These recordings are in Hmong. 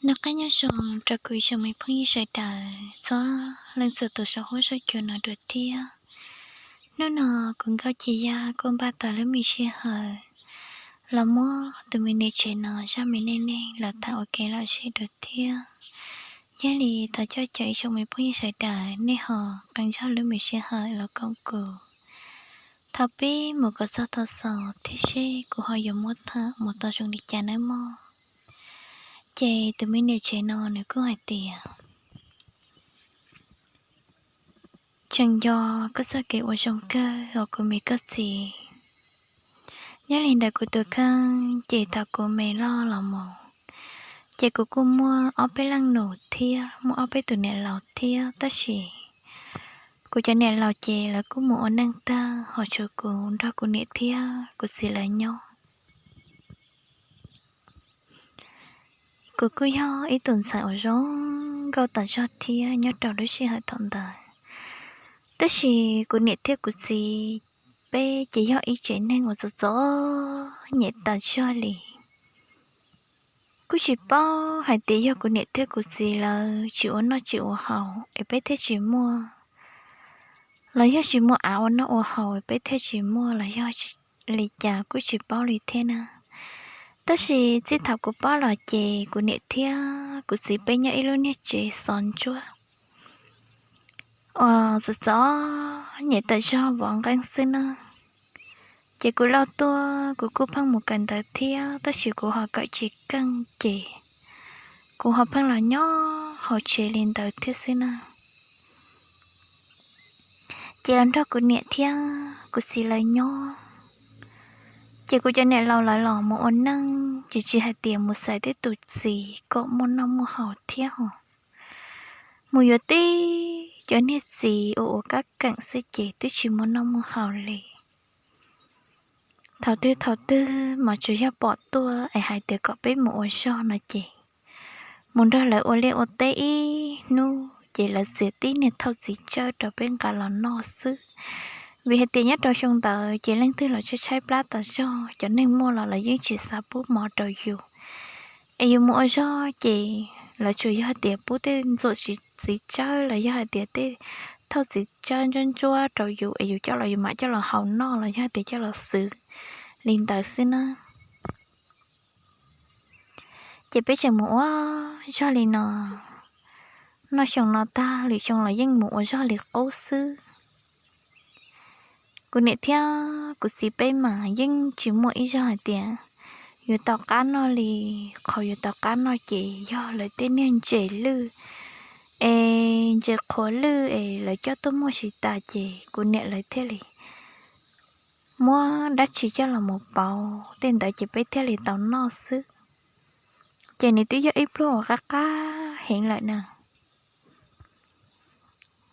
Noj qab nyob zoo rau kuv ib tsoom me phooj ywg sawv daws txhua leej txhua tus saum huab saum cua no dua thiab. Hnub no kuv Nkauj Ci Yaj kuj npaj tau lub me sij hawm los muab tus me niam tsev no zaj me neej neeg los tham ua kev lom zem dua thiab. Yog li thov coj caw ib tsoom me phooj ywg sawv daws nej ho qee zog lub me sij hawm los koom kuv thaum pib mus kom txog thaum xaus thiab seb kuv ho yuav muab tham mus tau zoo li cas nawb mog. Ces tus me niam tsev no nws kuj hais tias, tseem nco koj txoj kev ua zoo kawg os kuv me koj txiv. Nyob li ntawm kuv tus kheej ces thaum kuv me loj los mus, ces kuv kuj muaj ob peb leej nus thiab muaj ob peb tus niam laus thiab, tab sis kuv cov niam laus ces lawv kuj mus ua neej tag, ho tshuav kuv nrog kuv niam thiab kuv txiv lawv nyob. Kuv kuj yog ib tus ntxhais uas zoo nkauj tas zog thiab nyob rau lub sij hawm thaum ntawd, tab sis kuv niam thiab kuv txiv peb ces yog ib tsev neeg uas txom txom nyem tas zog li. Kuj tsis paub hais tias yog kuv niam thiab kuv txiv lawv tsis ua noj tsis ua haus es peb thiaj tsis muaj, los yog tsis muaj av ua noj ua haus peb thiaj tsis muaj los yog li cas kuj tsis paub li thiab na. Tab sis txij thaum kuv paub los ces kuv niam thiab kuv txiv peb nyob ib lub niag tsev xov ntsuab uas txom txom nyem tas zog vov nqeeb xwb na. Ces kuv loj tuaj kuv kuj pheej mus kawm ntawv thiab, tab sis kuv ho kawm tsis keej ces kuv ho pheej los nyob hauv tsev li ntawd thiab xwb na. Ces los nrog kuv niam thiab kuv txiv lawv nyob, ces kuv cov niam laus lawv los mus ua neej ces tsis hais tias mus xaiv tej tus txiv kom muaj noj muaj haus thiab ho mus yuav tib cov niag txiv uas ua kab keem xwb ces twb tsis muaj noj muaj haus li. Thaum twg thaum twg mas tsuas yog pom tuaj es hais tias kom peb mus ua zog no ces mus nrog lawv ua liaj ua teb ib hnub ces lawv txiav tib niag thauj txiv tsawb rau peb nqa los noj xwb. Vim hais tias nyob rau xyoo ntawd ces leej twg los tshaib tshaib plab tas zog, cov neeg muaj los lawv yeej tsis xav pub mov rau yus. Es yus mus ua zog ces lawv tsuas yog hais tias pub tej ntxuam txiv tsawb los yog hais tias tej thauj txiv tsawb ntsuab ntsuab rau yus es yus coj los yus mam coj los haus noj los yog hais tias coj los xwb li ntawd xwb na. Ces peb tseem mus ua zog li no, noj xyoo no tag lwm xyoo los yeej mus ua zog li qub xwb. Kuv niam thiab kuv txiv peb mas yeej tsis muaj ib zog hais tias yuav tau qab noj li. Qhov yuav tau qab noj ces yog lawv tej niag ntses lwj es ntses qhuav lwj es lawv coj tuaj muag tsis tas ces kuv niam lawv thiaj li muab dab tsi coj los mus pauv tej ntawd ces peb thiaj li tau noj xwb. Ces nws twb yog ib pluag uas qab qab heev lawm na.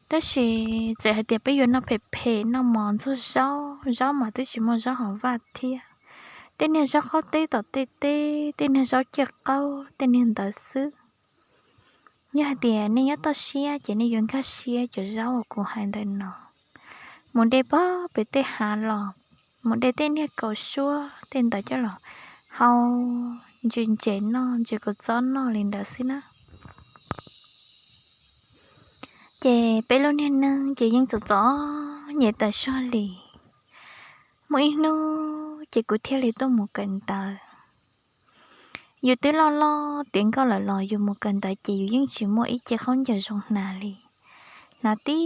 Tab sis txawm hais tias peb yuav noj phem phem noj mov ntxuag zaub, zaub mas twb tsis muaj zaub hauv vaj thiab, tej niag zaub qaub teb tom tej teb, tej niag zaub ciaj qaub tej niag ntawd xwb. Yog hais tias nej nyob toj siab ces nej yuav nkag siab cov zaub uas kuv hais ntawm no. Mus de pog pem tej hav los, mus de tej niag kaus suab tej ntawd coj los hau ntses ntses noj, ntses kaus txob noj li ntawd xwb na. Ces peb lub niag neej ces yeej txom txom nyem tas zog li. Muaj ib hnub ces kuv thiaj li tuaj mus kawm ntawv. Yus twb loj loj tiav nkauj lawm los yus mus kawm ntawv ces yus yeej tsis muaj ib ce khaub ncaws zoo hnav li. Hnav tib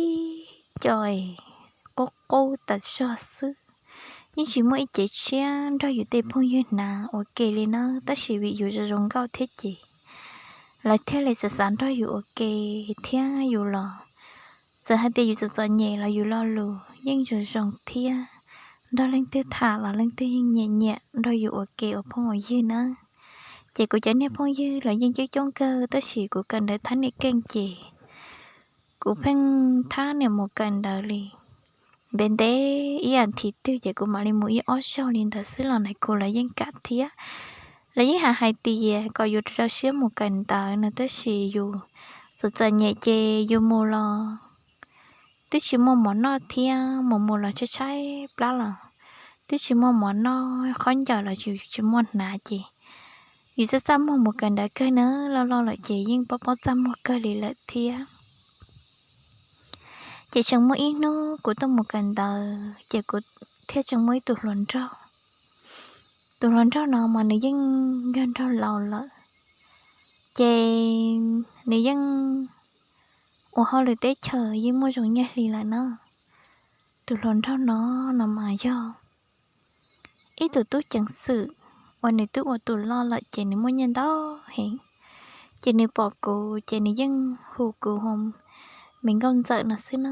co qub qub tas zog xwb. Yeej tsis muaj ib ce tshiab nrog yus tej phooj ywg hnav ua ke li na, tab sis vim yus zoo zoo nkauj thiab ces lawv thiaj li xav xav nrog yus ua ke thiab yus los. Txawm hais tias yus txom txom nyem los yus lo lus yeej zoo zoo thiab, nrog leej twg tham los leej twg yeej nyiam nyiam nrog yus ua ke ua phooj ua ywg na. Ces kuv cov niag phooj ywg los yeej coob coob kawg, tab sis kuv kawm ntawv thab niam keej ces kuv pheej thab niam mus kawm ntawv li. Ntev ntev ib as thiv twg ces kuv mam li mus ib ob zaug li ntawd xwb los nais khu lawv yeej kam thiab. Lawv yeej hais hais tias kom yus rau siab mus kawm ntawv no, tab sis yus txom txom nyem ces yus mus los twb tsis muaj mov noj thiab, mus mus los tshaib tshaib plab los twb tsis muaj mov noj, khaub ncaws los tsis muaj hnav ces yus txaj txaj muag mus kawm ntawv kawg na, loj loj lawm ces yeej paub paub txaj muag kawg li lawm thiab. Ces tseem muaj ib hnub kuv tuaj mus kawm ntawv ces kuv thiaj tseem muaj ib tug hluas nraug. Tus hluas nraug no mas nws yeej yog nraug laus lawm, ces nws yeej ua hauj lwm teb chaws yeej muaj zoo nyiaj hli lawm na. Tus hluas nraug no, no mas yog ib tug tub ceev xwm uas nws twb ua tus loj lawm ces nws muaj nyiaj ntau heev. Ces nws pom kuv ces nws yeej hu kuv hu me nkauj ntxawm no xwb na.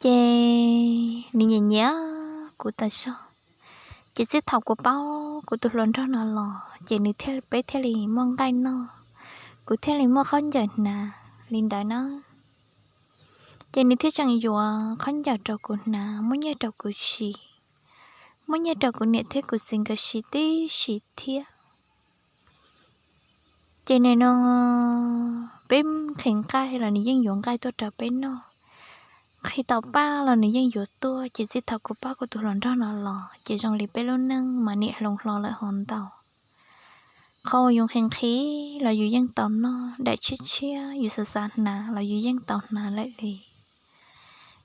Ces nws nyiam nyiam kuv tas zog. Ces txij thaum kuv paub kuv tus hluas nraug no los ces nws thiaj, peb thiaj li muaj nqaij noj, kuv thiaj li muaj khaub ncaws hnav li ntawd na. Ces nws thiaj tseem yuav khaub ncaws rau kuv hnav, muab nyiaj rau kuv siv, muab nyiaj rau kuv niam thiab kuv txiv nkawd siv tib si thiab. Ces nim no peb nqhis nqaij los nws yeej yuav nqaij tuaj rau peb noj, nqhis tau paj los nws yeej yuav tuaj. Ces txij thaum kuv paub kuv tus hluas nraug no los ces zoo li peb lub neej mas nim hloov hlo lawm hov ntau. Qhov uas yus nqhis nqhis los yus yeej tau noj, daim tshiab tshiab yus xav xav hnav los yus yeej tau hnav lawm li.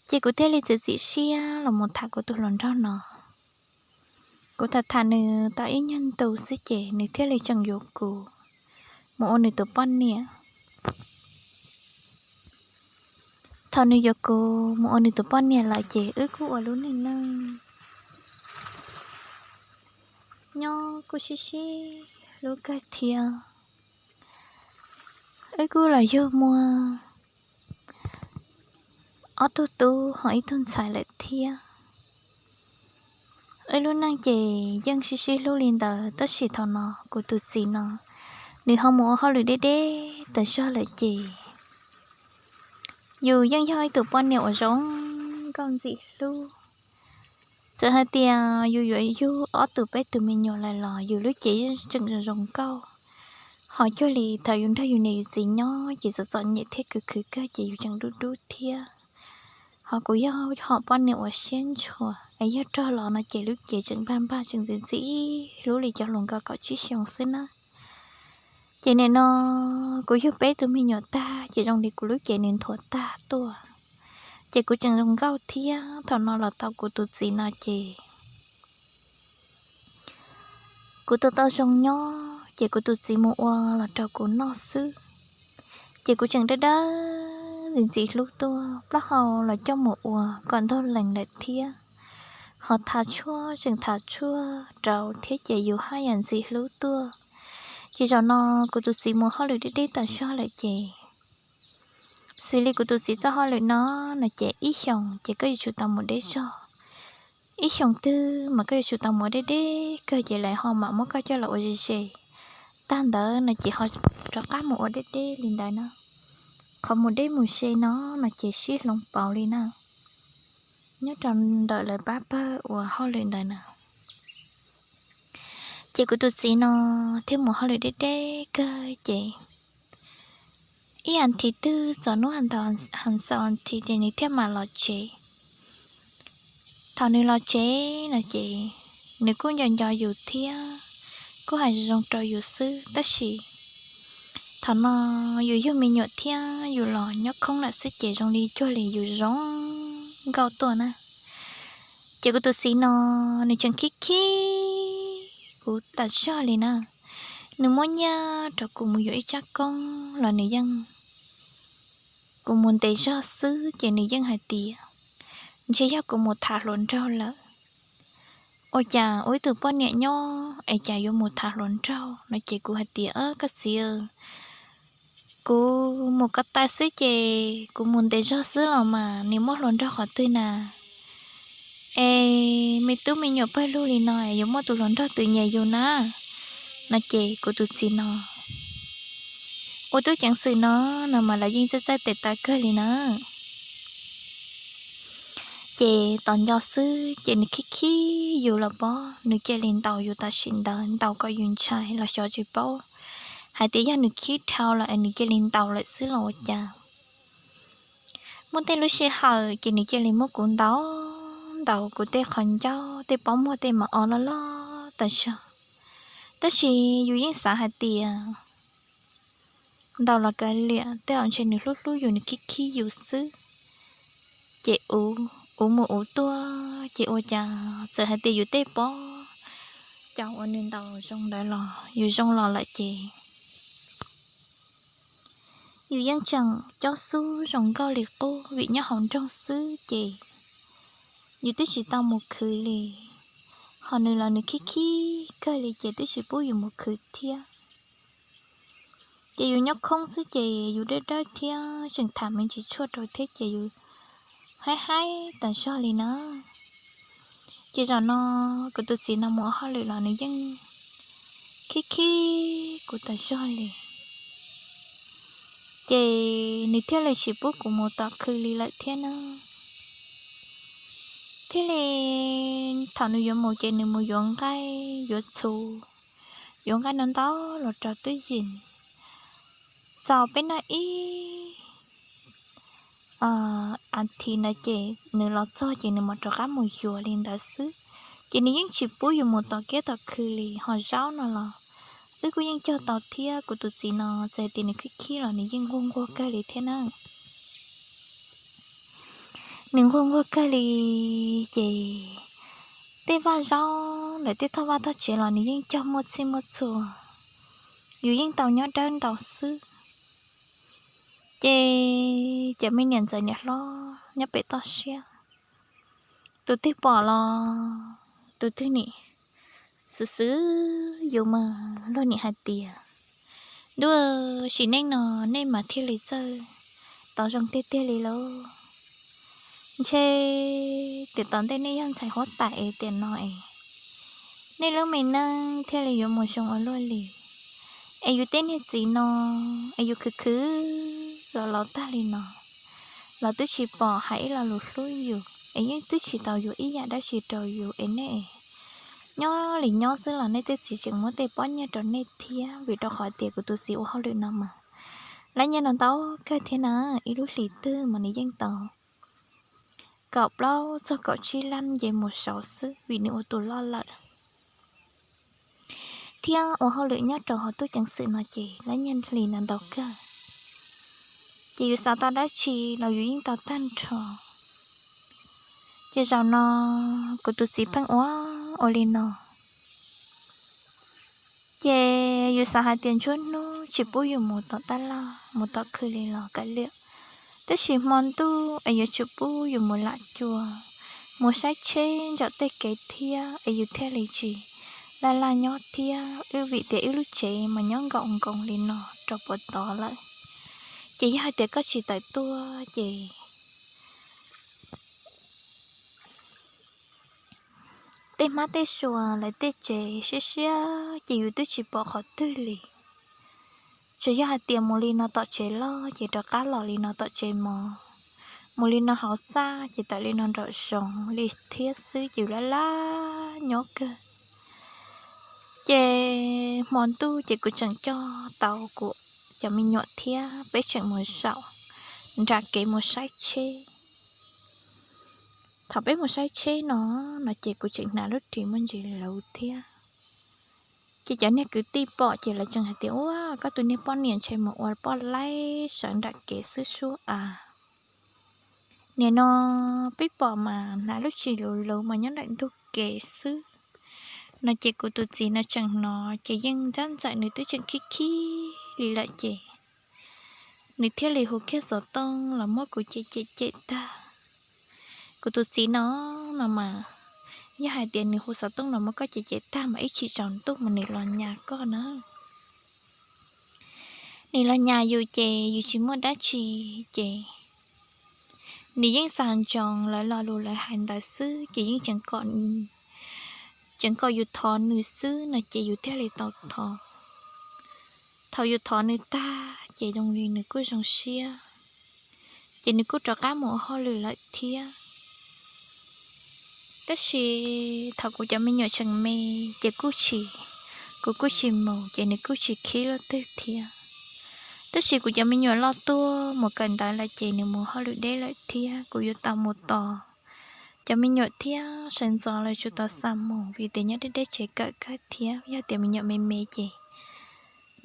Ces kuv thiaj li txiav txim siab los mus tham kuv tus hluas nraug no. Kuv tham tham nws tau ib nyuag ntu xwb ces nws thiaj li tseem yuav kuv mus ua nws tus poj niam. Thaum nws yuav kuv mus ua nws tus poj niam lawm ces wb kuj ua lub neej neej nyob kuj sib sib hlub kawg thiab. Wb kuj los yug muaj ob tug tub ho ib tug ntxhais lawm thiab. Wb lub neej ces yeej sib sib hlub li ntawd tab sis thaum no kuv tus txiv no nws ho mus ua hauj lwm deb deb tas zog lawm ces yus yeej yog ib tug poj niam uas zoo nkauj ntxim hlub. Txawm hais tias yus yuav yug ob tug peb tug me nyuam lawm los yus lub cev yeej tseem zoo nkauj. Ho cuag li thaum yus nrog yus niam yus txiv nyob ces txom txom nyem thiab khwv khwv kawg ces yus tseem dub dub thiab. Ho kuv yog hom poj niam uas siab ntshua es yog rog los no ces lub cev tseem npag npag tseem ntxim ntxim hlub li cov hluas nkauj kaum tsib xyoo xwb na. Ces nim no kuv yug peb tug me nyuam tag ces zoo li kuv lub cev nws nthuav tag tuaj, ces kuv tseem zoo nkauj thiab. Thaum no los tau kuv tus txiv no ces kuv tau tau zoo nyob ces kuv tus txiv mus ua los rau kuv noj xwb. Ces kuv tseem dawb dawb ntxim ntxim hlub tuaj, plaub hau los coj mus ua kom ntaug lees lawm thiab. Ho thav tshuaj tseem thav tshuaj rau thiab ces yus haj yam ntxim hlub tuaj. Ces zaum no kuv tus txiv mus hauj lwm deb deb tas zog lawm ces, xws li kuv tus txiv txoj hauj lwm no, no ces ib xyoos ces koj yuav tsum tau mus deb zog, ib xyoos twg mas koj yuav tsum tau mus ua deb deb kawg ces lawv ho mam muab koj coj los ua ze ze. Tag ntawd no ces ho rov qab mus ua deb deb li ntawd na. Qhov mus deb mus ze no, no ces sib hloov pauv li na, nyob rau ntawm lawv pab pawg uas hauj lwm ntawd na. Ces kuv tus txiv no thiaj mus hauj lwm deb deb kawg ces ib as thiv twg txog hnub has xaus thiv ces nws thiaj mam los tsev. Thaum nws los tsev no ces nws kuj nco nco yus thiab kuj hais zoo rau yus xwb tab sis thaum no yus yug me nyuam thiab yus los nyob khoob lawm xwb ces zoo li cuag li yus zoo nkauj tuaj na. Ces kuv tus txiv no nws tseem khib khib kuv tas zog li na. Nws muab nyiaj rau kuv mus yuav ib tsab koob los nws yeej, kuv mus ntes zog xwb ces nws yeej hais tias ntshe yog kuv mus tham hluas nraug lawm. Ua cas ua ib tug poj niam nyob es cas yuav mus tham hluas nraug no ces kuv hais tias, Koj txiv, kuv mus ko taw xwb ces kuv mus ntes zog xwb los mas nws muaj hluas nraug qhov twg na? Es me tub me nyuam pawg lug li no yuav muaj tus hluas nraug twg nyiam yus na? No ces kuv tus txiv no ua tub ceev xwm no, no mas lawv yeej txawj txawj tes taw kawg li na. Ces tos nco xwb ces nws khib khib yus los pob, nws cia li ntaus yus tam sim ntawd, ntaus kom yus ntshai los xyov tsis paub hais tias yog nws khib dhau los es nws cia li ntaus lawm xwb los ua cas. Muaj tej lub sij hawm ces nws cia li muab kuv ntaus, ntaus kuv tej qhov ncauj tej pob muag tej mas o loj loj tas zog. Tab sis yus yeej xav hais tias ntau los kav liam, tej zaum ntshe nws hlub hlub yus, nws khib khib yus xwb. Ces uv, uv mus uv tuaj ces ua cas txawm hais tias yus tej pob caus uas nws ntaus zoo ntawd los yus zoo los lawm ces yus yeej tseem cob xub zoo nkauj li qub vim nyob hauv nroog xwb ces yus twb tsis tau mus khwv li. Ho nws los nws khib khib kawg li ces twb tsis pub yus mus khwv thiab. Ces yus nyob khoob xwb ces yus dawb dawb thiab tseem tham me ntsis tshuaj rau thiab ces yus haib haib tas zog li na. Ces zaum no kuv tus txiv no mus ua hauj lwm los nws yeej khib khib kuv tas zog li. Ces nws thiaj li tsis pub kuv mus tom khw li lawm thiab na. Thiaj li thaum nws yuav mus ces nws mus yuav nqaij yuav txhuv, yuav nqaij no ntau los rau twb yim. Txaus peb noj ib a thiv ntawd ces nws los txog ces nws mam rov qab mus yuav li ntawd xwb. Ces nws yeej tsis pub yus mus tom kiab tom khw li. Ho zaub no los wb kuj yeej cog tau thiab, kuv tus txiv no txawm tias nws khib khib los nws yeej nquag nquag kawg li thiab na. Nws nquag nquag kawg li ces tej vaj zaub ntawm tej tog vaj tog tsev los nws yeej cog muaj txhij muaj txhua, yus yeej tau nyob dawb ntau xwb. Ces cov me niam ntxawm niam hlob nyob pem toj siab, tus twg pom los tus twg nim xwm xwm yus mas luag nim hais tias, ntuj, sim neej no nej mas thiaj li txawj tau zoo tiag tiag li lauj. Ntshe tiam tom ntej nej yog ntxhais huab tais es tiam no es nej lub me neej thiaj li yuav mus zoo ua luaj li. Es yus tej niag txiv no es yus khwv khwv los los tag li no los twb tsis pom hais ib lo lus hlub yus, es yeej twb tsis tau yuav ib yam dab tsi rau yus es nej nyob li nyob xwb los nej tej txiv tseem muab tej pob nyiaj rau nej thiab, vim rau qhov tias kuv tus txiv ua hauj lwm no mas lab nyiaj no ntau kawg thiab na. Ib lub hlis twg mas nws yeej tau kaum plaub txog kaum tsib lab nce mus saud xwb vim nws ua tus loj lawm. Thiab ua hauj lwm nyob rau hauv tub ceev xwm no ces lab nyiaj hlis no ntau kawg. Ces yus xav tau dab tsi los yus yeej tau tag nrho. Ces zaum no kuv tus txiv pheej ua ua li no, ces yus xav hais tias nruab hnub tsis pub yus mus tom tab laj mus tom khw li los kav liam, tab sis hmo ntuj es yuav tsum pub yus mus lam cua, mus saib tsheb ntawm tej kev thiab es yus thiaj li tsis laj laj nyob thiab. Wb vim tias wb lub tsev mas nyob nkaum nkoos li no rau puag tod lawm, ces yog hais tias koj tsis tawm tuaj ces tej hmab tej sua lawv tej tsev siab siab ces yus twb tsis pom qhov twg li. Tsuas yog hais tias mus li no tom tsev loj ces rov qab los li no tom tsev mos, mus li no hauv txaj ces tawm li no nraum zoov li thiab xwb ces laj laj nyob kawg. Ces hmo ntuj ces kuv tseem coj tau kuv cov me nyuam thiab peb tseem mus zaum nram kev mus saib tsheb. Thaum peb mus saib tsheb no, no ces kuv tseem hnav lub ris muaj ntsis luv thiab. Ces cov niag kwv tij pom ces lawv tseem hais tias, ua koj tus niag poj niam ntshe mus ua poj laib sawv nram kev xwb suab a. Nim no peb pom mas hnav lub ris luv luv mas nyob nram ntug kev xwb. No ces kuv tus txiv no tseem hnov ces yeej ntxab ntxawm nws twb tseem khib khib li lawm ces nws thiaj li hu kiag xov tooj los muab kuv cem cem cem tag. Kuv tus txiv no, no mas yog hais tias nws hu xov tooj los muab koj cem cem tag mas ib chim tsaus ntuj mas nws los nyas koj na. Nws los nyas yus ces yus tsis muaj dab tsi ces nws yeej xav ntsoov lawv lo lus lawv hais ntawd xwb ces yeej tseem kom yus thov nws xwb no ces yus thiaj li tau thov. Thaum yus thov nws tag ces zoo li nws kuj zoo siab, ces nws kuj rov qab mus ua hauj lwm lawm thiab. Tab sis thaum kuv cov me nyuam tseem me ces kuj tsis, kuv kuj tsis mus ces nws kuj tsis khib luaj twg thiab. Tab sis kuv cov me nyuam loj tuaj mus kawm ntawv lawm ces nws mus hauj lwm deb lawm thiab, kuv yuav tau mus tos cov me nyuam thiab sawv ntxov lawv tsuas tau xa mus vim tias nyob deb deb tsev kawm kawg thiab, yog tias me nyuam me me ces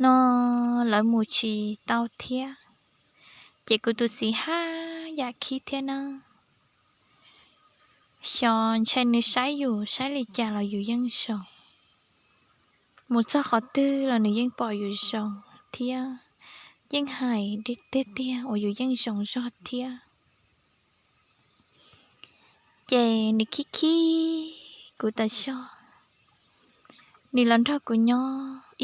no lawv mus tsis tau thiab. Ces kuv tus txiv haj yam khib thiab na, xyov ntshai nws saib yus saib li cas los yus yeej zoo, mus txog qhov twg los nws yeej pom yus zoo thiab, yeej hais tiag tiag uas yus yeej zoo zog thiab. Ces nws khib khib kuv tas zog, nws los nrog kuv nyob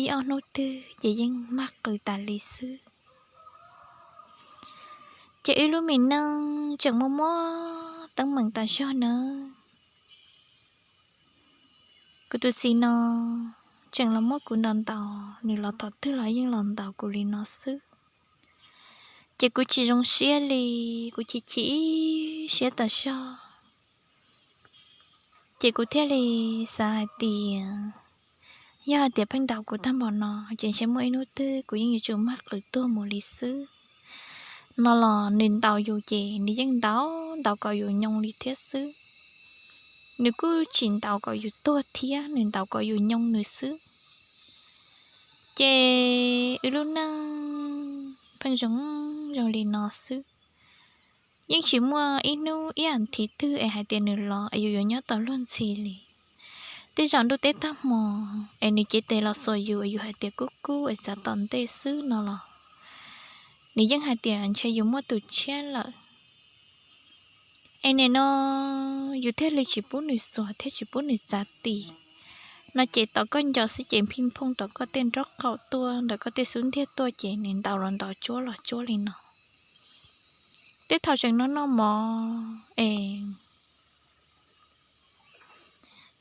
ib ob hnub twg ces yeej mag qws tas li xwb. Ces wb lub me neej tseem muaj muaj teeb meem tas zog nawb. Kuv tus txiv no tseem los muab kuv ntaus ntaus, nws los thaum twg los yeej los ntaus kuv li no xwb. Ces kuv tsis zoo siab li, kuv chim chim siab tas zog. Ces kuv thiaj li xav hais tias yog hais tias pheej ntaus kuv tag npaum no ces ntshe muaj ib hnub twg kuv yeej yuav tsum mag qws tuag mus li xwb. No los nws ntaus yus ces nws yeej ntaus ntaus kom yus nyoo li thiab xwb. Nws kuj tsis ntaus kom yus tuag thiab, nws ntaus kom yus nyoo nws xwb. Ces wb lub neej pheej zoo zoo li no xwb. Yeej tsis muaj ib hnub ib as thiv twg es hais tias nws los es yus yuav nyob tau luag ntxhi li. Tej zaum ntuj teb tag hmo es nws cev tes los xuas yus es yus hais tias kub kub es txav tom ntej xwb no los nws yeej hais tias ntshe yus muaj tus tshiab lawm. Es nim no yus thiaj li tsis pub nws xuas thiab tsis pub nws txav ti. No ces tau koj nco xwb ces phij phooj tau koj tej nraub qaum tuaj ntawm koj tej xub ntiag tuaj ces nws ntaus los ntaus tsuab los tsuab li no. Tej thaum tseem noj noj mov es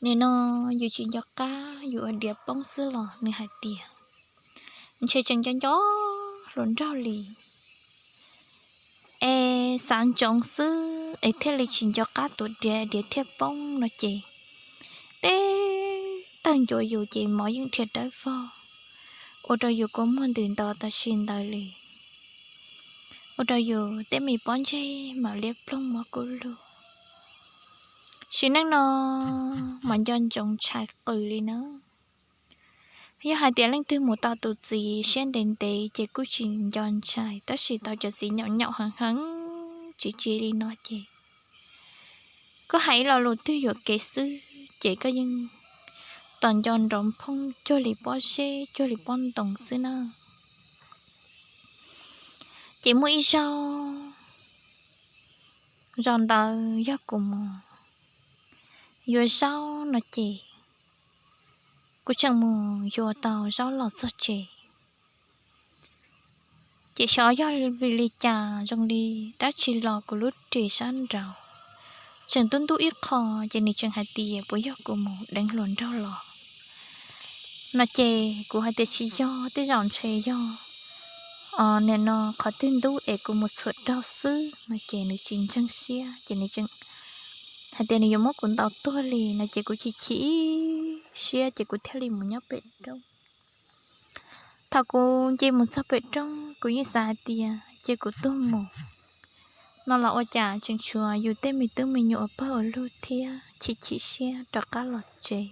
nim no yus tsis nco qab yus ua diav poob xwb los nws hais tias ntshe tseem nco nco hluas nraug li. Es xav ntsoov xwb es thiaj li tsis nco qab tuav diav, diav thiaj poob no ces tej tawg ncuav yus ces mov yeej dhia dawb vog, ua rau yus kua muag ntws nto tam sim ntawd li, ua rau yus tej me pob ntseg mam liab ploog mob kub lug. Sim neej no mas nco ntsoov ntshai qws li na. Yog hais tias leej twg mus tau tus txiv siab ntev ntev ces kuj tsis nco ntshai, tab sis tau cov txiv nyaum nyaum heev heev tsis tsis li no ces koj hais ib lo lus twg yuam kev xwb ces koj yeej tos nco nrov phooj cuag li pob zeb cuag li pob ntoo xwb na. Ces muaj ib zaug, zaum ntawd yog kuv mus yuav zaub no ces kuv tseem mus yuav tau zaub los txog tsev. Ces xyov yog vim li cas zoo li dab tsi los kuv lub ris sab nraud tseem tub ntub ib qho, ces nws tseem hais tias puas yog kuv mus deev hluas nraug los no ces kuv hais tias tsis yog, tej zaum ntshe yog nim no qhov twg ntub es kuv mus txhuam raug xwb no ces nws tsis ntseeg siab ces nws tseem hais tias nws yuav muab kuv ntaus tuag li no ces kuv chim chim siab ces kuv thiaj li mus nyob pem roob. Thaum kuv nce mus txog pem roob kuv yeej xav hais tias cia kuv tuag mus no los ua cas tseem tshuav yus tej me tub me nyuam ua pawg ua lug thiab chim chim siab rov qab los tsev.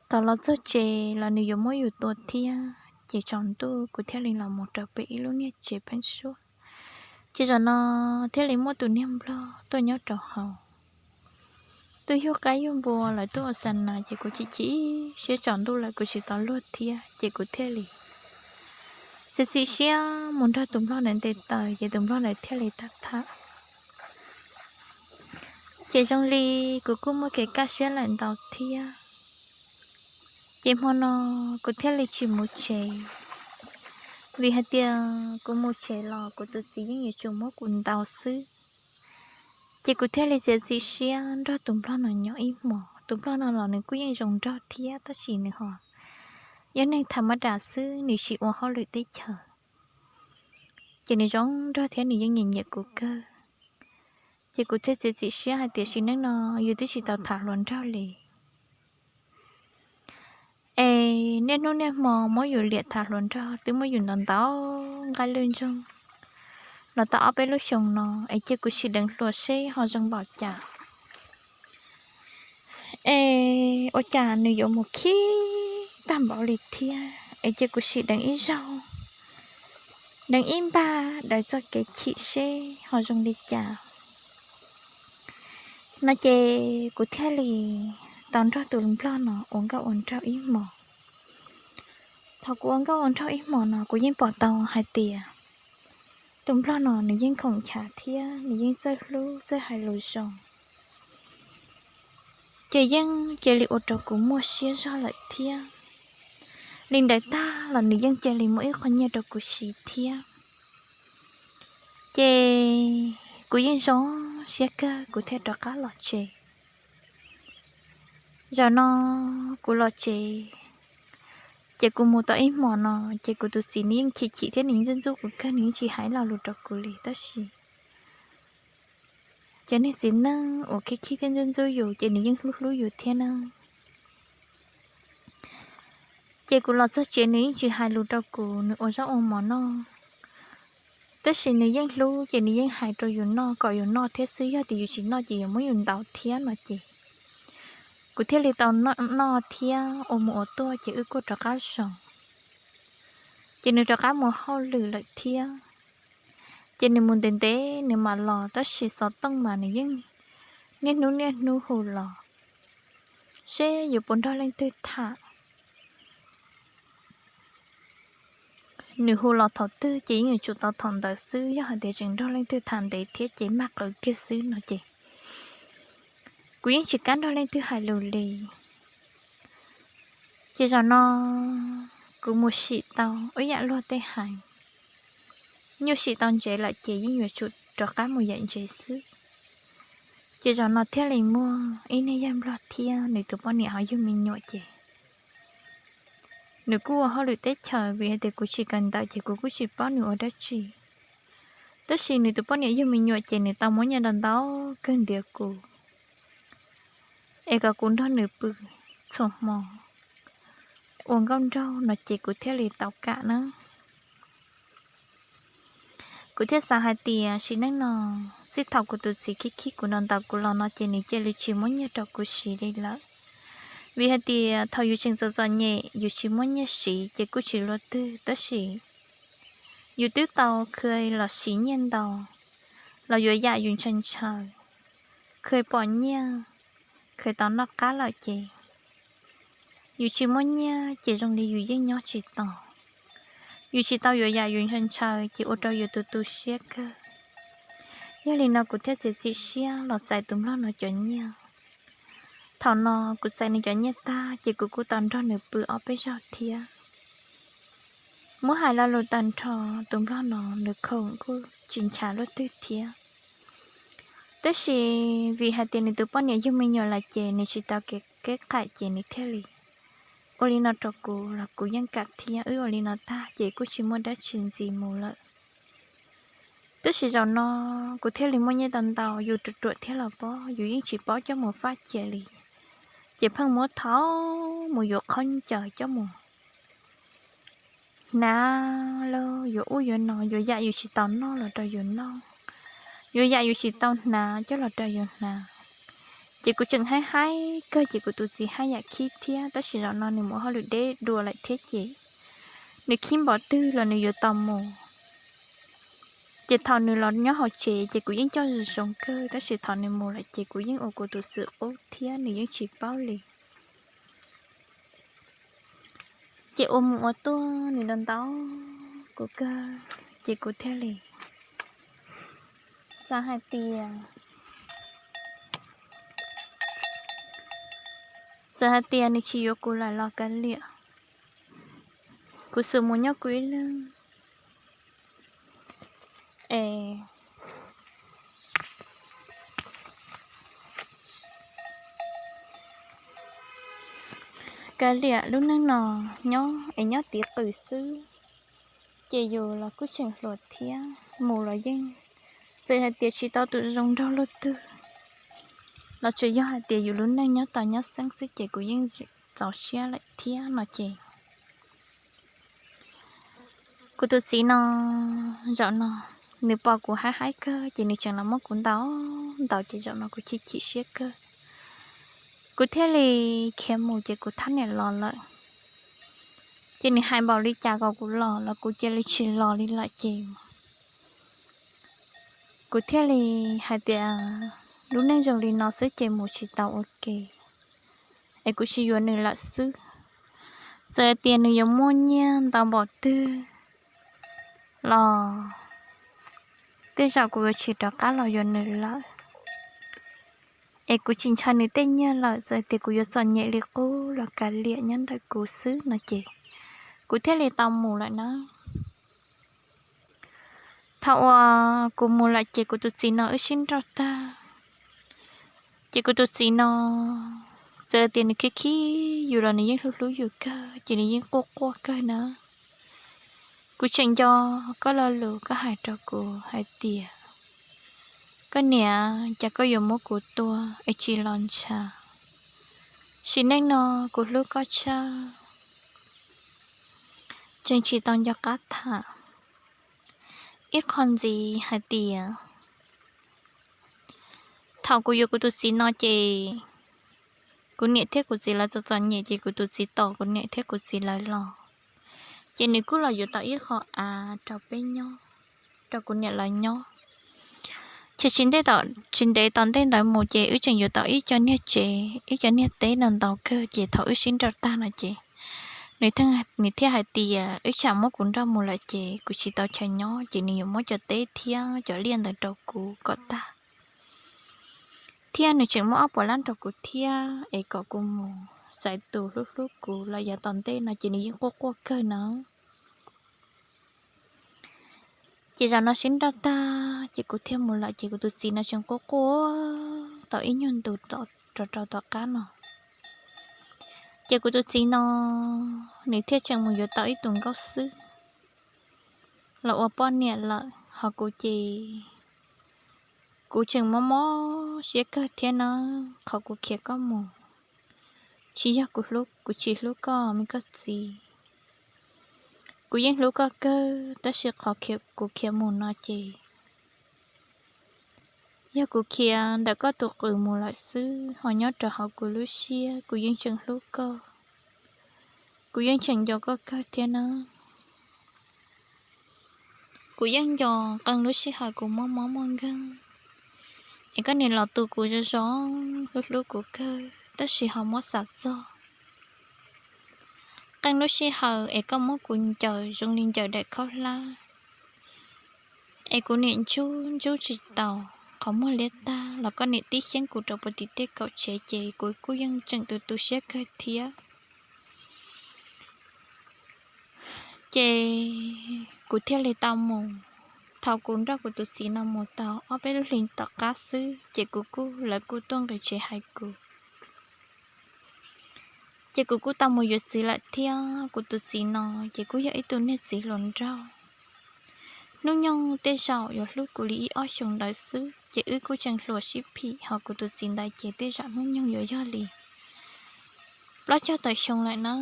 Thaum los txog tsev los nws yuav muab yus tua thiab ces tsaus ntuj kuv thiaj li los mus rau pem ib lub niag tsev pheeb suab. Ces zaum no thiaj li muaj tus niag nplog tuaj nyob rau hauv. Twb yug qaib yug npua lawv tuaj ua xa nas ces kuv chim chim siab, tsaus ntuj lawm kuv tsis tau luag thiab ces kuv thiaj li txiav txim siab mus nrog tus nplog ntawd nte taws ces tus nplog ntawd thiaj li tag tham. Ces zoo li kuv kuj muaj kev kaj siab lawm ntau thiab. Ces hmo no kuv thiaj li tsis mus tsev, vim hais tias kuv mus tsev los kuv tus txiv yeej yuav tsum muab kuv ntaus xwb. Ces kuv thiaj li txiav txim siab nrog tus nplog no nyob ib hmos. Tus nplog no los nws kuj yeej zoo nraug thiab tab sis nws ho yog neeg tham mab dam xwb, nws tsis ua hauj lwm teb chaws, ces nws zoo nraug thiab nws yeej nyiam nyiam kuv kawg. Ces kuv thiaj txiav txim siab hais tias sim neej no yus twb tsis tau tham hluas nraug li. Es niaj hnub niaj hmo muab yus liam tham hluas nraug twb muab yus ntaus ntaus nqaij lwj ntsoog los tau ob peb lub xyoos no, es cia kuv sim deev hluas seb ho zoo npaum cas. Es ua cas nws yuav mus khib tag npaum li thiab es cia kuv sim deev ib zaug, deev ib npag daws txoj kev chim seb ho zoo li cas no ces kuv thiaj li tau nrog tus nplog no ua nkauj ua nraug ib hmos. Thaum kuv ua nkauj ua nraug ib hmos no kuv yeej pom tau hais tias tus nplog no nws yeej khoom nchav thiab nws yeej txawj hlub txawj hais lus zoo, ces yeej cia li ua rau kuv muaj siab zog lawm thiab. Li ntawd tag los nws yeej cia li muaj ib qho nyiaj rau kuv siv thiab. Ces kuv yeej zoo siab kawg kuv thiaj rov qab los tsev. Zaum no kuv los tsev, ces kuv mus tau ib hmos no ces kuv tus txiv nws yeej chim chim thiab nws ntxub ntxub kuv kawg, nws yeej tsis hais lo lus rau kuv li tab sis ces niag txiv neej uas khib khib thiab ntxub ntxub yus ces nws yeej hlub hlub yus thiab na. Ces kuv los txog tsev nws yeej tsis hais lus rau kuv, nws ua zaub ua mov noj, tab sis nws yeej hlub ces nws yeej hais rau yus noj kom yus noj thiab xwb, yog tias yus tsis noj ces yuav muab yus ntaus thiab no ces kuv thiaj li tau noj thiab ua mus ua tuaj ces wb kuj rov qab zoo. Ces nws rov qab mus hauj lwm lawm thiab. Ces nws mus ntev ntev nws mam los tab sis xov tooj mas nws yeej niaj hnub niaj hnub hu los seb yuav puas nrog leej twg tham. Nws hu los thaum twg ces yeej yuav tsum tau thaum ntawd xwb, yog hais tias tseem nrog leej twg tham ntev thiab ces maj qawv kiag xwb no ces kuv yeej tsis kam nrog leej twg hais lus li. Ces zaum no kuv mus sim tau ib yam luag tej hais, nyuj sim tau ntsev lawm ces yeej yuav tsum rov qab mus yam ntsev xwb. Ces zaum no thiaj li muaj ib niag yawg nplog thiab nws tus poj niam ho yug me nyuam ces nws kuj ua hauj lwm teb chaws, vim hais tias kuv tsis kawm ntawv ces kuv kuj tsis paub nws ua dab tsi. Tab sis nws tus poj niam yug me nyuam ces nws tau muab nyiaj ntau ntau kawg ntiav kuv es kom kuv nrog nws pw txhua hmo ua nkauj nraug no ces kuv thiaj li tau kam na. Kuv thiaj xav hais tias sim neej no, txij thaum kuv tus txiv khib khib kuv ntaus ntaus kuv los no ces nws cia li tsis muab nyiaj rau kuv siv li lawm. Vim hais tias thaum yus tseem txom txom nyem yus tsis muaj nyiaj siv ces kuj tsis luaj twg, tab sis yus twb tau khw los siv nyiaj ntau los yuav yam yus ntshaw ntshaw, khw pom nyiaj, khw tau noj qab lawm ces yus tsis muaj nyiaj ces zoo li yus yeej nyob tsis tau. Yus tsis tau yuav yam yus ntshaw ntshaw ces ua rau yus tu tu siab kawg. Yog li no kuv thiaj txiav txim siab los txais tus nplog no cov nyiaj. Thaum no kuv txais nws cov nyiaj tag ces kuv kuj tau nrog nws pw ob peb zaug thiab. Muab hais lo lus tag nrho, tus nplog no nws khoom kuj tsis nchav luaj twg thiab. Tab sis vim hais tias nws tus poj niam yug me nyuam lawm ces nws tsis tau kev kev qais ces nws thiaj li ua li no rau kuv los kuv yeej kam thiab. Wb ua li no tag ces kuj tsis muaj dab tsi ntxiv mus lawm. Tab sis zaum no kuv thiaj li muaj nyiaj tau ntau, yus ruam ruam thiab los pob, yus yeej tsis paub coj mus faj cia li, ces pheej muab thauj mus yuav khaub ncaws coj mus hnav, los yuav ub yuav no, yuav yam yus tsis tau noj los rau yus noj, yuav yam yus tsis tau hnav coj los rau yus hnav. Ces kuv tseem haib haib kawg ces kuv tus txiv haj yam khib thiab, tab sis zaum no nws mus hauj lwm deb dua lawm thiab ces nws khib npaum twg los nws yuav tau mus. Ces thaum nws los nyob hauv tsev ces kuv yeej coj zoo zoo kawg, tab sis thaum nws mus lawm ces kuv yeej ua kuv tus xwm qub thiab nws yeej tsis paub li. Ces ua mus ua tuaj nws ntau ntau kuv kawg, ces kuv thiaj li xav hais tias, txawm hais tias nws tsis yuav kuv lawm los kav liam, kuv xum mus nyob kuv ib leeg es kav liam lub neej no nyob es nyob tiv qws xwb, ces yus los kuj tseem hluas thiab, mus los yeej, txawm hais tias tsis tau tus zoo nraug luaj twg los tsuas yog hais tias yus lub neej nyob tau nyob xeeb xwb ces kuv yeej txaus siab lawm thiab no ces kuv tus txiv no, zaum no nws pom kuv haib haib kawg ces nws tseem los muab kuv ntaus ntaus ces zaum no kuv chim chim siab kawg. Kuv thiaj li khiav mus ces kuv thab niam los lawm. Ces nws hais npaum li cas kom kuv los los kuv cia li tsis los li lawm ces kuv thiaj li hais tias lub neej zoo li no xwb ces mus tsis tau ua ke, es kuv sim yuav nws lawm xwb. Txawm tias nws yuav muaj nyiaj ntau npaum twg los tej zaum kuv yuav tsis rov qab los yuav nws lawm. Es kuv tsis ntshaw nws tej nyiaj lawm, txawm tias kuv yuav txom nyem li qub los kav liam nyob ntawm kuv xwb no ces kuv thiaj li tau mus lawm na. Thaum uas kuv mus lawm ces kuv tus txiv no wb sib nrauj tag. Ces kuv tus txiv no txawm tias nws khib khib yus los nws yeej hlub hlub yus kawg, ces nws yeej quaj quaj kawg na. Kuv tseem nco koj lo lus koj hais rau kuv hais tias, koj niam, cas koj yuav muab kuv tua es tsis los ntshav, sim neej no kuv hlub koj tshaj. Tseem tsis tau nco qab tham ib qho ntxiv hais tias thaum kuv yuav kuv tus txiv no ces kuv niam thiab kuv txiv lawv txom txom nyem ces kuv tus txiv tos kuv niam thiab kuv txiv lawv los, ces nws kuj los yuav tau ib qho av rau peb nyob, rau kuv niam lawv nyob. Ces tsis ntev tom, tsis ntev tom ntej ntawd mus ces wb tseem yuav tau ib co niag tsev, ib co niag teb no ntau kawg, ces thaum wb sib nrauj tag no ces nws thiaj hais tias wb tsam muab kuv nrauj mus lawm ces kuv tsis tau chaw nyob ces nws yuav muab cov teb thiab cov liaj ntawd rau kuv kom tag, thiab nws tseem muab ob puas lab rau kuv thiab es kom kuv mus xaiv tus hlub hlub kuv los yav tom ntej no ces nws yeej quaj quaj kawg na. Ces zaum no sib nrauj tag ces kuv thiaj mus lawm ces kuv tus txiv no tseem quaj quaj tau ib nyuag ntu rau rau tom qab no. Ces kuv tus txiv no nws thiaj tseem mus yuav tau ib tug nkauj xwb los ua poj niam lawm, ho kuv ces kuv tseem mob mob siab kawg thiab na, qhov kuv khiav koj mus tsis yog kuv hlub, kuv tsis hlub koj me koj txiv. Kuv yeej hlub koj kawg tab sis qhov kuv khiav mus no ces yog kuv khiav ntawm koj tus qws mus lawm xwb, ho nyob rau hauv kuv lub siab kuv yeej tseem hlub koj, kuv yeej tseem nco koj kawg thiab na. Kuv yeej nco qee lub sij hawm kuv muaj mob muaj nkeeg es koj niam los tu kuv zoo zoo, hlub hlub kuv kawg tab sis ho muab xav txog qee lub sij hawm es koj muab kuv ncaws zoo li ncaws daim khaub hlab es kuv niam ntsub ntsub tsis tau, qhov muag liab tag los koj niam tib xyeeb kuv rau puag tim tej kaum tsev ces kuv kuj yeej tseem tu tu siab kawg thiab. Ces kuv thiaj li tau mus. Thaum kuv nrog kuv tus txiv no mus tau ob peb lub hli tom qab xwb ces kuv kuj, lawv kuj tuaj nqis tsev hais kuv. Ces kuv kuj tau mus yuav txiv lawm thiab. Kuv tus txiv no ces kuj yog ib tug niag txiv hluas nraug. Hnub nyoog tej zaum yuav hlub kuv li ib ob xyoos ntawd xwb ces wb kuj tseem hluas sib phim, ho kuv tus txiv ntawd ces tej zaum hnub nyoog yuav yog li plaub caug tawm xyoo lawm na.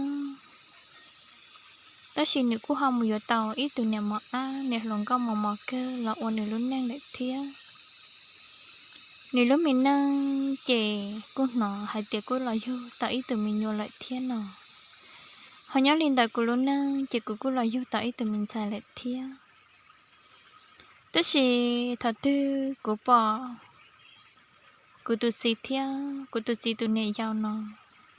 Tab sis nws kuj ho mus yuav tau ib tug niam mos ab, niam hluas nkauj mos mos kawg los ua nws lub neej lawm thiab. Nws lub me neej ces kuj hnov hais tias kuj los yug tau ib tug me nyuam lawm thiab no. Ho nyob li ntawd kuv lub neej ces kuv kuj los yug tau ib tug me ntxhais lawm thiab. Tab sis thaum twg kuv pom kuv tus txiv thiab kuv tus txiv tus niam yau no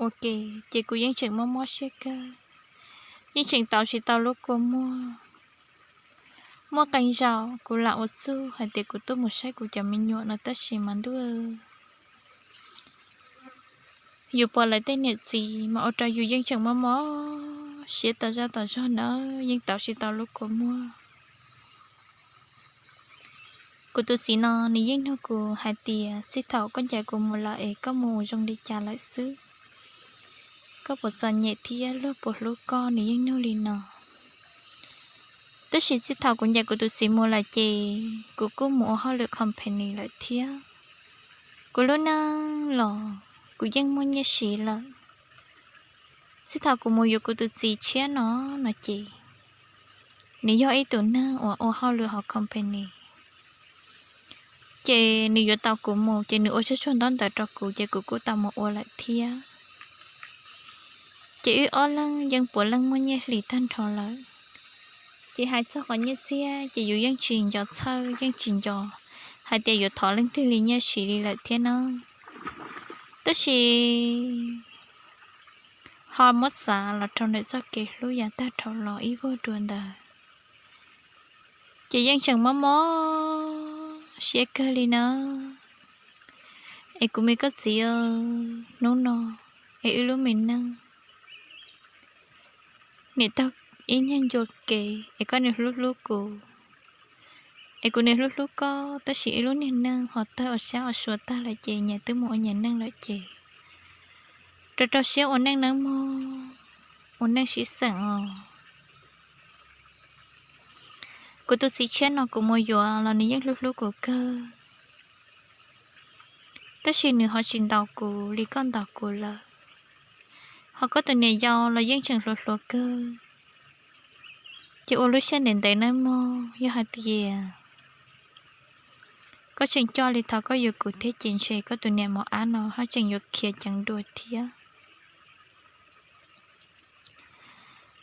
ua ke, ces kuv yeej tseem mob mob siab kawg, yeej tseem tau tsis tau lub kua muag. Muaj qee zaum kuv lam ua txuj hais tias kuv tuaj mus saib kuv cov me nyuam no tab sis mas ntuj, yus pom lawv tej niam txiv mas ua rau yus yeej tseem mob mob siab tas zaj tas zog na, yeej tau tsis tau lub kua muag. Kuv tus txiv no nws yeej nug kuv hais tias txij thaum koj ncaim kuv mus lawm es koj mus zoo li cas lawm xwb, koj puas txom nyem thiab luag puas hlub koj, nws yeej nug li no. Tab sis txij thaum kuv ncaim kuv tus txiv mus lawm ces kuv kuj mus ua hauj lwm company lawm thiab. Kuv lub neej los kuv yeej muaj nyiaj siv lawm. Txij thaum kuv mus yuav kuv tus txiv tshiab no no ces nws yog ib tug neeg uas ua hauj lwm hauv company, ces nws yuav tau kuv mus ces nws ua tsuag tsuag ntaub ntawv rau kuv ces kuv kuj tau mus ua lawm thiab. Ces wb ob leeg yeej puav leej muaj nyiaj hlis tag nrho lawm. Ces hais txog qhov nyiaj txiag ces yus yeej tsis nco txhawj yeej tsis nco hais tias yuav thov leej twg li nyiaj siv li lawm thiab na. Tab sis ho muab xav los rau ntawm txoj kev hlub yav tag dhau los ib vuag dua ntawd, ces yeej tseem mob mob siab kawg li na. Es kuv me koj txiv, hnub no es wb lub me neej niam taug ib nyuag ncua kev es koj niam hlub hlub kuv, es kuv niam hlub hlub koj, tab sis ib lub niag neej ho tawg ua sab ua sua tag lawm ces nyias twb mus ua nyias neej lawm ces rau rau siab ua neej nawb mog, ua neej sib xeem os. Kuv tus txiv tshiab no kuv mus yuav los nws yeej hlub hlub kuv kawg, tab sis nws ho tsis ntaus kuv li koj ntaus kuv lawm. Ho koj tus niam yau los yeej tseem hluas hluas kawg, ces ua lub siab ntev ntev nawb mog. Yog hais tias koj tseem coj li thov koj yuav kuv thiab ces ntshe koj tus niam mos ab no haj tseem yuav khiav ceev dua thiab.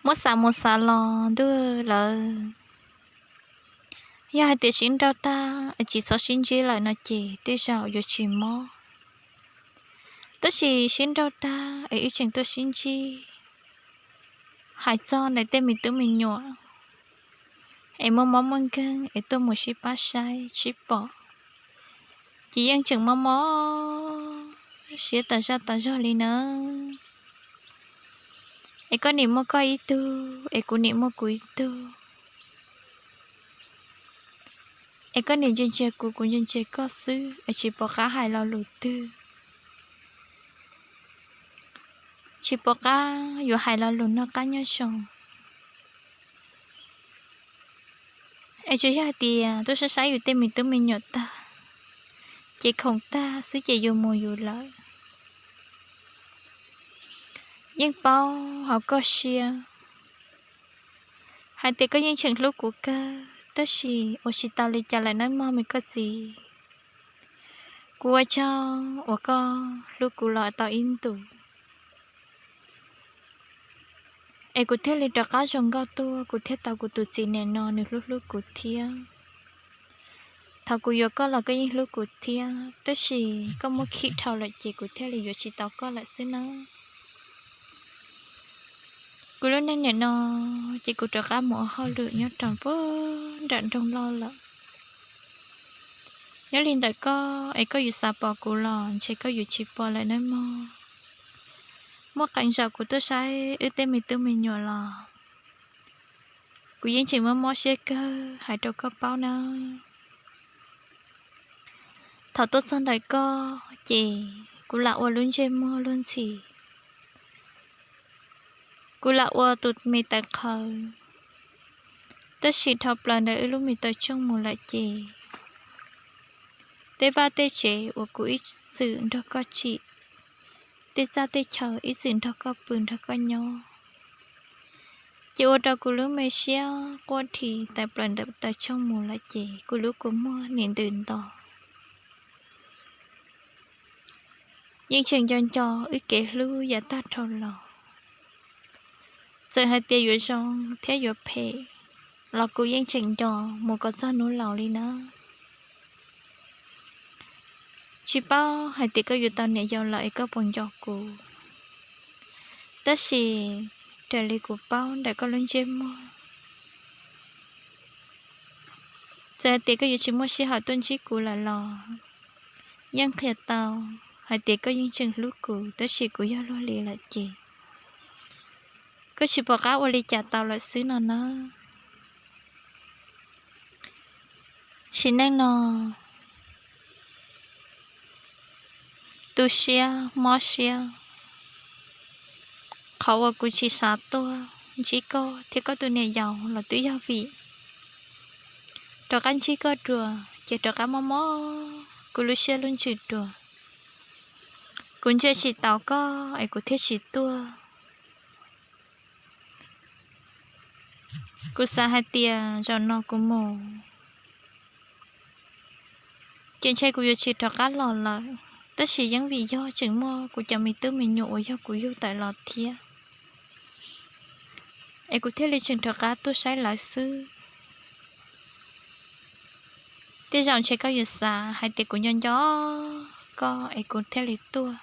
Muab xav mus xav los ntuj lawm, yog hais tias sib nrauj tag es tsis txhob sib ntsib lawm no ces tej zaum yuav tsis mob. Tab sis sib nrauj tag es wb tseem tuaj sib ntsib, hais txog ntawm tej me tub me nyuam es muaj mob muaj nkeeg es tuaj mus sib pab saib sib pom, ces yeej tseem mob mob siab tas zaj tas zog li nawb. Es koj nim muaj koj ib tug es kuv nim muaj kuv ib tug, es koj nim ntsia ntsia kuv, kuv ntsia ntsia koj xwb es tsis pom qab hais lo lus twg, tsis pom qab yuav hais lo lus noj qab nyob zoo. Es tsuas yog hais tias tuaj saib saib yus tej me tub me nyuam tag, ces khoom tag xwb ces yus mus yus lawm. Yeej paub hauv koj siab hais tias koj yeej tseem hlub kuv kawg, tab sis ua tsis tau li cas lawm nawb mog me koj txiv. Kuv ua tsaug uas koj hlub kuv los tau ib ntus, es kuv thiaj li rov qab zoo nkauj tuaj, kuv thiaj tau kuv tus txiv niam no nws hlub hlub kuv thiab. Thaum kuv yuav koj los koj yeej hlub kuv thiab, tab sis koj muab khib dhau lawm ces kuv thiaj li yuav tsis tau koj lawm xwb nawb. Kuv lub neej niam no ces kuv rov qab mus ua hauj lwm nyob rau puag nram nroog loj lawm. Nyob li ntawm koj es koj yuav xav pom kuv los ntshe koj yuav tsis pom lawm nawb mog. Muaj qee zaum kuv tuaj saib wb tej me tub me nyuam los kuv yeej tseem mob mob siab kawg hais rau koj paub nawb. Thaum tuaj txog ntawm koj ces kuv lam ua lub ntsej muag luag ntxhi, kuv lam ua tus me taws qhawv, tab sis dhau plaws ntawm wb lub me taws tsooj mus lawm ces tej vaj tej tsev uas kuv ib txwm nrog koj tsim, tej txaj tej chaw ib txwm nrog koj pw nrog koj nyob, ces ua rau kuv lub me siab quaj dhi taws plaws ntawm taws tsooj mus lawm ces kuv lub kua muag nim ntws nto. Yeej tseem nco nco wb kev hlub yav tag dhau los, txawm hais tias yuav zoo thiab yuav phem los kuv yeej tseem nco mus kom txog hnub laus li na. Tsis paub hais tias koj yuav tau niam yau lawm es koj puas nco kuv, tab sis raws li kuv paub ntawm koj lub ntsej muag, txawm hais tias koj yuav tsis muaj sij hawm tuaj ntsib kuv lawm los yeej qhia tau hais tias koj yeej tseem hlub kuv tab sis kuv yog luag li lawm ces koj tsis pom qab ua li cas tau lawm xwb no na. Sim neej no tu siab mob siab, qhov uas kuv tsis xav tuaj ntsib koj thiab koj tus niam yau los twb yog vim rov qab ntsib koj dua ces rov qab mob mob kuv lub siab lub ntsws dua. Kuv ntsia tsis taus koj es kuv thiaj tsis tuaj. Kuv xav hais tias zaum no kuv mus Ces ntshe kuv yuav tsis rov qab los lawm, tab sis yeej vim yog tseem muaj kuv cov me tub me nyuam uas yog kuv yug tawm los thiab, es kuv thiaj li tseem rov qab tuaj saib lawv xwb. Tej zaum ntshe koj yuav xav hais tias kuv nco nco koj es kuv thiaj li tuaj.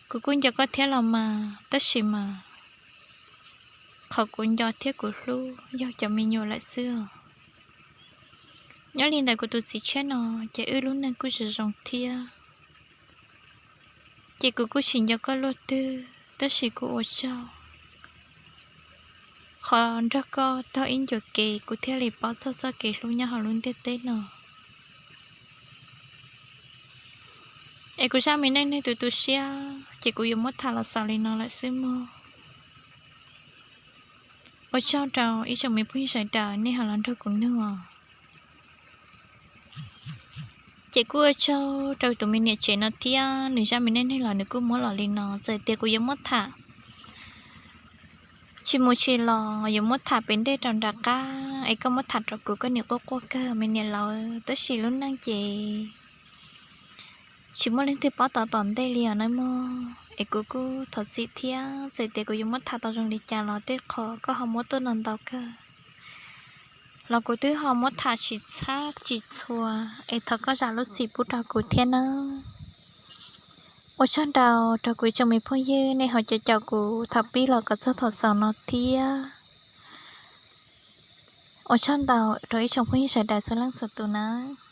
Kuv kuj nco koj thiab los mas, tab sis mas qhov kuv nco thiab kuv hlub yog cov me nyuam lawm xwb os. Nyob li ntawd kuv tus txiv tshiab no ces wb lub neej kuj zoo zoo thiab. Ces kuv kuj tsis nco koj luaj twg, tab sis kuv ua tsaug qhov nrog koj taug ib ncua kev kuv thiaj li paub txog txoj kev hlub nyob hauv lub ntiaj teb no. Es kuv zaj me neej neeg tu tu siab ces kuv yuav muab tham los xaus li no lawm xwb mog. Ua tsaug rau ib tsoom me phooj ywg sawv daws nej ho los nrog kuv nug os. Ces kuj ua tsaug rau tus me niam tsev no thiab, nws zaj me neej neeg los nws kuj muab los li no, txawm tias kuv yuav muab tham tsis mus tsis los yuav muab tham pem ntej rau nram qab es koj muab tham rau kuv koj niam quaj quaj kawg me niam laus, tab sis lub neej ces tsis muaj leej twg paub tau tom ntej li os nawb mog. Es kuv kuj thov txim thiab, txawm tias kuv yuav muab tham tau zoo li cas los tej qho koj ho muab tuaj no ntau kawg los kuv twb ho muab tham tsis txhab tsis txhua, es thov koj zam lub txim pub rau kuv thiab nawb. Ua tsaug ntau rau kuv ib tsoom me phooj ywg nej ho caum caum kuv thaum pib los kom txog thaum xaus no thiab. Ua tsaug ntau rau ib tsoom phooj ywg sawv daws txhua leej txhua tus nawb.